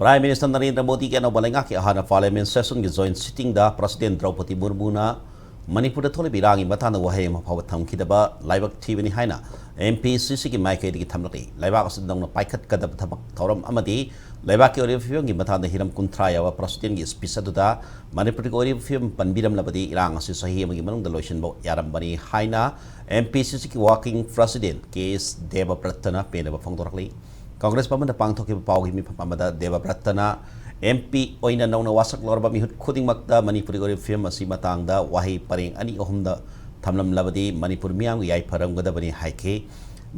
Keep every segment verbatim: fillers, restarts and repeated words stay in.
Prime Minister Narendra ꯃꯣꯗꯤꯒꯤ ꯑꯅꯧꯕ ꯂꯩꯉꯥꯛꯀꯤ ꯑꯍꯥꯟꯕ Parliament session ꯒꯤ joint sitting ꯗ President ꯗ꯭ꯔꯧꯄꯗꯤ ꯃꯨꯔꯃꯨꯅ ꯃꯅꯤꯄꯨꯔꯗ ꯊꯣꯛꯂꯤꯕ ꯏꯔꯥꯡꯒꯤ ꯃꯇꯥꯡꯗ ꯋꯥꯍꯩ ꯑꯃ ꯐꯥꯎꯕ ꯊꯝꯈꯤꯗꯕ ꯂꯥꯏꯕꯛ ꯊꯤꯕꯅꯤ ꯍꯥꯏꯅ M P C C ꯒꯤ ꯃꯥꯏꯀꯩꯗꯒꯤ ꯊꯝꯂꯛꯂꯤ꯫ ꯂꯩꯕꯥꯛ ꯑꯁꯤꯗ ꯅꯧꯅ ꯄꯥꯏꯈꯠꯀꯗꯕ ꯊꯕꯛ ꯊꯧꯔꯝ ꯑꯃꯗꯤ ꯂꯩꯕꯥꯛꯀꯤ ꯑꯣꯏꯔꯤꯕ ꯐꯤꯕꯝꯒꯤ ꯃꯇꯥꯡꯗ ꯍꯤꯔꯝ ꯀꯨꯟꯊ꯭ꯔꯥ ꯌꯥꯎꯕ President ꯒꯤ speech ꯑꯗꯨꯗ ꯃꯅꯤꯄꯨꯔꯒꯤ ꯑꯣꯏꯔꯤꯕ ꯐꯤꯕꯝ ꯄꯟꯕꯤꯔꯝꯂꯕꯗꯤ ꯏꯔꯥꯡ ꯑꯁꯤ ꯆꯍꯤ ꯑꯃꯒꯤ ꯃꯅꯨꯡꯗ ꯂꯣꯏꯁꯤꯟꯕ ꯌꯥꯔꯝꯕꯅꯤ ꯍꯥꯏꯅ M P C C ꯒꯤ working President K S ꯗꯦꯕꯕ꯭ꯔꯠꯇꯅ ꯄꯦꯟꯗꯕ ꯐꯣꯡꯗꯣꯔꯛꯂꯤ꯫ ꯀꯪꯒ꯭ꯔꯦꯁ ꯚꯕꯟꯗ ꯄꯥꯡꯊꯣꯛꯈꯤꯕ ꯄꯥꯎꯒꯤ ꯃꯤꯐꯝ ꯑꯃꯗ ꯗꯦꯕꯕ꯭ꯔꯠꯇꯅ M P ꯑꯣꯏꯅ ꯅꯧꯅ ꯋꯥꯁꯛ ꯂꯧꯔꯕ ꯃꯤꯍꯨꯠ ꯈꯨꯗꯤꯡꯃꯛꯇ ꯃꯅꯤꯄꯨꯔꯒꯤ ꯑꯣꯏꯔꯤꯕ ꯐꯤꯕꯝ ꯑꯁꯤ ꯃꯇꯥꯡꯗ ꯋꯥꯍꯩ ꯄꯔꯦꯡ ꯑꯅꯤ ꯑꯍꯨꯝꯗ ꯊꯝꯂꯝꯂꯕꯗꯤ ꯃꯅꯤꯄꯨꯔ ꯃꯤꯌꯥꯝꯒꯤ ꯌꯥꯏꯐꯔꯝꯒꯗꯕꯅꯤ ꯍꯥꯏꯈꯤ꯫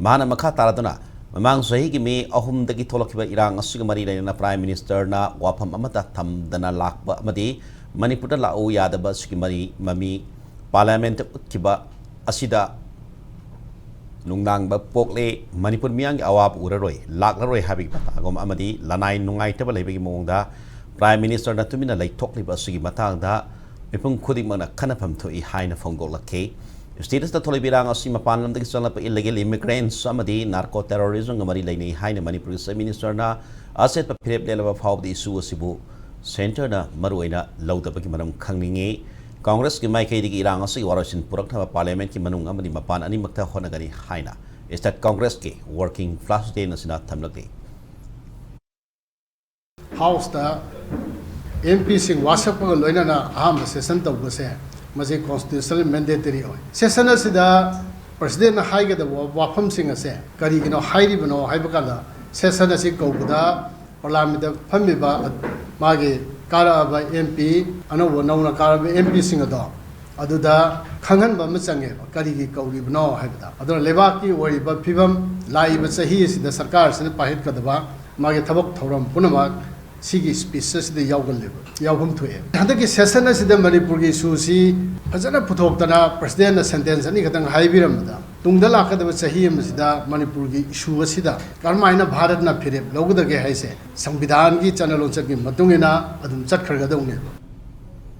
ꯃꯍꯥꯛꯅ ꯃꯈꯥ ꯇꯥꯔꯗꯨꯅ ꯃꯃꯥꯡ ꯆꯍꯤꯒꯤ ꯃꯦ ꯑꯍꯨꯝꯗꯒꯤ ꯊꯣꯛꯂꯛꯈꯤꯕ ꯏꯔꯥꯡ ꯑꯁꯤꯒ ꯃꯔꯤ ꯂꯩꯅꯅ Prime Minister ꯅ ꯋꯥꯐꯝ ꯑꯃꯠꯇ ꯊꯝꯗꯅ ꯂꯥꯛꯄ ꯑꯃꯗꯤ ꯃꯅꯤꯄꯨꯔꯗ ꯂꯥꯛꯎ ꯌꯥꯗꯕ ꯑꯁꯤꯒꯤ ꯃꯔꯤ ꯃꯃꯤ Parliament ꯎꯠꯈꯤꯕ ꯑꯁꯤꯗ ꯅꯨꯡꯅꯥꯡꯕ ꯄꯣꯛꯂꯦ, ꯃꯅꯤꯄꯨꯔ ꯃꯤꯌꯥꯝꯒꯤ ꯑꯋꯥꯕ ꯎꯔꯔꯣꯏ, ꯂꯥꯛꯂꯔꯣꯏ ꯍꯥꯏꯕꯒꯤ ꯄꯊꯥꯒꯨꯝ ꯑꯃꯗꯤ ꯂꯅꯥꯏ ꯅꯨꯡꯉꯥꯏꯇꯕ ꯂꯩꯕꯒꯤ ꯃꯑꯣꯡꯗ Prime Minister ꯅ ꯇꯨꯃꯤꯟꯅ ꯂꯩꯊꯣꯛꯂꯤꯕ ꯑꯁꯤꯒꯤ ꯃꯇꯥꯡꯗ ꯃꯤꯄꯨꯝ ꯈꯨꯗꯤꯡꯃꯛꯅ ꯈꯟꯅꯐꯝ ꯊꯣꯛꯏ ꯍꯥꯏꯅ ꯐꯣꯡꯗꯣꯛꯂꯛꯈꯤ꯫ State ꯑꯁꯤꯗ ꯊꯣꯛꯂꯤꯕ ꯏꯔꯥꯡ ꯑꯁꯤ ꯃꯄꯥꯟ ꯂꯝꯗꯒꯤ ꯆꯪꯂꯛꯄ illegal immigrants ꯑꯃꯗꯤ narco terrorism ꯒ ꯃꯔꯤ ꯂꯩꯅꯩ ꯍꯥꯏꯅ ꯃꯅꯤꯄꯨꯔꯒꯤ Chief Minister ꯅ ꯑꯆꯦꯠꯄ ꯐꯤꯔꯦꯞ ꯂꯦꯞꯂꯕ ꯐꯥꯎꯕꯗ issue ꯑꯁꯤꯕꯨ Centre ꯅ ꯃꯔꯨꯑꯣꯏꯅ ꯂꯧꯗꯕꯒꯤ ꯃꯔꯝ ꯈꯪꯅꯤꯡꯏ꯫ ꯀꯪꯒ꯭ꯔꯦꯁꯀꯤ ꯃꯥꯏꯀꯩꯗꯒꯤ ꯏꯔꯥꯡ ꯑꯁꯤꯒꯤ ꯋꯥꯔꯣꯏꯁꯤꯟ ꯄꯨꯔꯛꯅꯕ Parliament ꯀꯤ ꯃꯅꯨꯡ ꯑꯃꯗꯤ ꯃꯄꯥꯟ ꯑꯅꯤꯃꯛꯇ ꯍꯣꯠꯅꯒꯅꯤ ꯍꯥꯏꯅ State Congress ꯀꯤ working President ꯑꯁꯤꯅ ꯊꯝꯂꯛꯂꯤ꯫ House ꯇ M P ꯁꯤꯡ ꯋꯥꯁꯛꯄꯒ ꯂꯣꯏꯅꯅ ꯑꯍꯥꯟꯕ session ꯇꯧꯕꯁꯦ, ꯃꯁꯤ constitutional mandatory ꯑꯣꯏ꯫ Session ꯑꯁꯤꯗ President ꯅ ꯍꯥꯏꯒꯗꯕ ꯋꯥꯐꯝꯁꯤꯡ ꯑꯁꯦ ꯀꯔꯤꯒꯤꯅꯣ ꯍꯥꯏꯔꯤꯕꯅꯣ ꯍꯥꯏꯕ ꯀꯥꯟꯗ, session ꯑꯁꯤ ꯀꯧꯕꯗ Parliament ꯇ ꯐꯝꯃꯤꯕ ꯃꯥꯒꯤ ꯀꯥꯔꯛꯑꯕ M P, ꯑꯅꯧꯕ ꯅꯧꯅ ꯀꯥꯔꯛꯑꯕ M P ꯁꯤꯡ ꯑꯗꯣ ꯑꯗꯨꯗ ꯈꯪꯍꯟꯕ ꯑꯃ ꯆꯪꯉꯦꯕ, ꯀꯔꯤꯒꯤ ꯀꯧꯔꯤꯕꯅꯣ ꯍꯥꯏꯕꯗ꯫ ꯑꯗꯨꯅ ꯂꯩꯕꯥꯛꯀꯤ ꯑꯣꯏꯔꯤꯕ ꯐꯤꯕꯝ, ꯂꯥꯛꯏꯕ ꯆꯍꯤ ꯑꯁꯤꯗ ꯁꯔꯀꯥꯔꯁꯤꯅ ꯄꯥꯏꯈꯠꯀꯗꯕ ꯃꯥꯒꯤ ꯊꯕꯛ ꯊꯧꯔꯝ ꯄꯨꯝꯅꯃꯛ ꯁꯤꯒꯤ speech ꯑꯁꯤꯗ ꯌꯥꯎꯒꯜꯂꯦꯕ, ꯌꯥꯎꯐꯝ ꯊꯣꯛꯑꯦ꯫ ꯍꯟꯗꯛꯀꯤ session ꯑꯁꯤꯗ ꯃꯅꯤꯄꯨꯔꯒꯤ issue ꯁꯤ ꯐꯖꯅ ꯄꯨꯊꯣꯛꯇꯅ President ꯅ sentence ꯑꯅꯤꯈꯛꯇꯪ ꯍꯥꯏꯕꯤꯔꯝꯕꯗ, ꯇꯨꯡꯗ ꯂꯥꯛꯀꯗꯕ ꯆꯍꯤ ꯑꯃꯁꯤꯗ ꯃꯅꯤꯄꯨꯔꯒꯤ issue ꯑꯁꯤꯗ ꯀꯔꯝꯍꯥꯏꯅ ꯚꯥꯔꯠꯅ ꯐꯤꯔꯦꯞ ꯂꯧꯒꯗꯒꯦ ꯍꯥꯏꯁꯦ ꯁꯪꯕꯤꯙꯥꯟꯒꯤ ꯆꯠꯅ ꯂꯣꯟꯆꯠꯀꯤ ꯃꯇꯨꯡ ꯏꯟꯅ ꯑꯗꯨꯝ ꯆꯠꯈ꯭ꯔꯒꯗꯧꯅꯦꯕ꯫